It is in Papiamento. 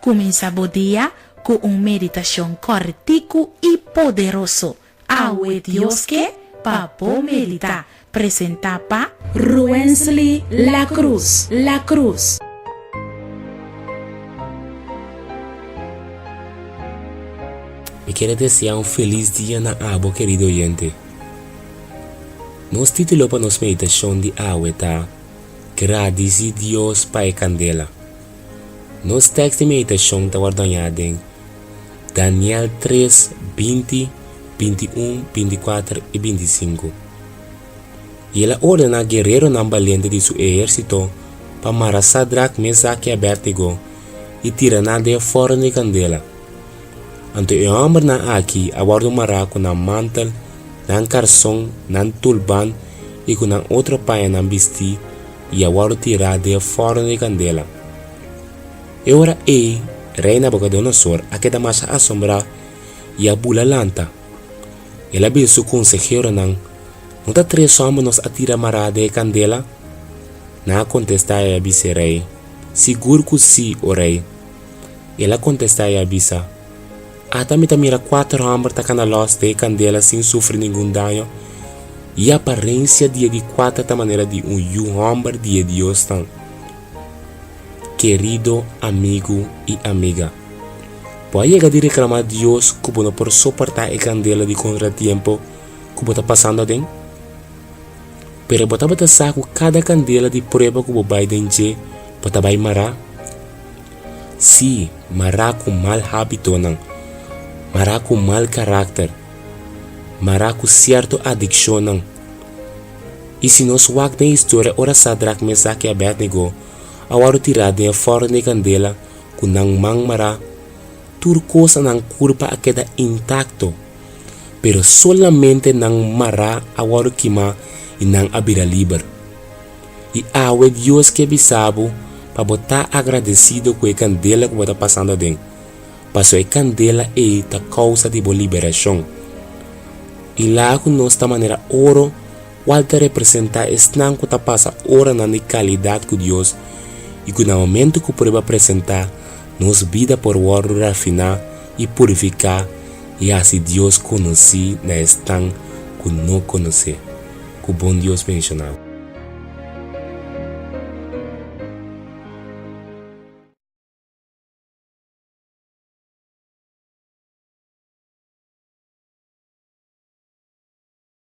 Kuminsá bo dia ku un meditashon kòrtiku i poderoso. Awe Dios ke pa bo meditá. Presentá pa Ruensly La Cruz. La Cruz. Mi kere desea un felis dia na abo kerido oyente. Nos titulo pa nos meditashon di awe ta Gradisi Dios pa e kandela. Nos tèks di meditashon ta wòrdu hañá den Daniel tres, 20, 21, 24 i 25. I el a ordená guereronan balente di su ehérsito pa mara Sadrak, Mesak i Abednego i tira nan den e fòrnu di kandela. Anto e hòmbernan aki a wòrdu mará ku nan mantel, nan karson, nan tulban i ku nan otro pañanan bistí i a wòrdu tirá den e fòrnu di kandela. E ora ei Rei Nabukodonosor a keda masha asombrá i a bula lanta. El a bisa su konseheronan, No ta tres hòmber nos a tira mará den e kandela? Nan a kontestá i a bisa e rei, Sigur ku sí, o rei. El a kontestá i a bisa, Ata mi ta mira kuater hòmber ta kana lòs den e kandela sin sufri ningun daño, i e aparensia di e di kuater ta manera di un yu hòmber di e diosnan. Kerido amigu i amiga, bo a yega di reklamá Dios ku bo no por soportá e kandela di kontratiempo ku bo ta pasando aden? Pero bo tabata sa ku kada kandela di prueba ku bo bai den dje bo ta bai mará? Sí, mará ku mal hábitonan, mará ku mal karakter, mará ku sierto adikshonnan. I si nos wak den historia ora Sadrak, Mesak i Abednego a wòrdu tirá den e fòrnu di kandela ku nan man mará, tur kos na nan kurpa a keda intakto, pero solamente nan mará a wòrdu kimá i nan a bira liber. I awe Dios ke bisa bo pa bo ta agradesido ku e kandela ku bo ta pasando aden, pasobra e kandela ei ta kousa di bo liberashon. I laga ku nos ta manera oro kual ta representá esnan ku ta pasa oranan di kalidat ku Dios i ku na momentu ku prueba presentá, nos bida por wòrdu rafiná i purifiká i hasi Dios konosí na esnan ku no konosé. Ku bon Dios bendishoná bo.